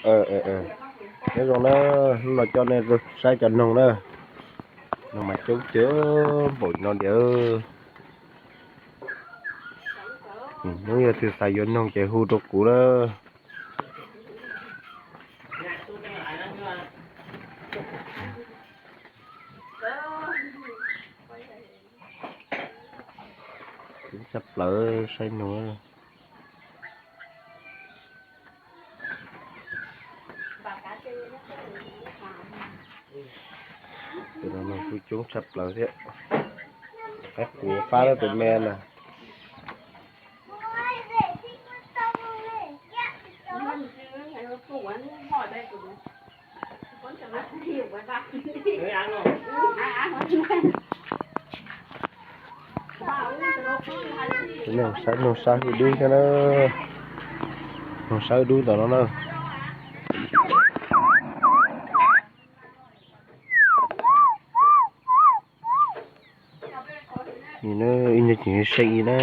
Nyob zoo na, hnub no coj nej saib cov noog na. Noog mas coob tiag npaum no tiag. Hnub yog twg xav yuav noog ces hu rau kuv na. Coob tshaj plaws saib noog. Tus no kuj coob tshaj plaws thiab. Qaib qus fab lawm tus me na. Saib noog sab hwj dub thiab na. Noog sab hwj dub ntawm no na. Ib nyuag tseem seem ib na.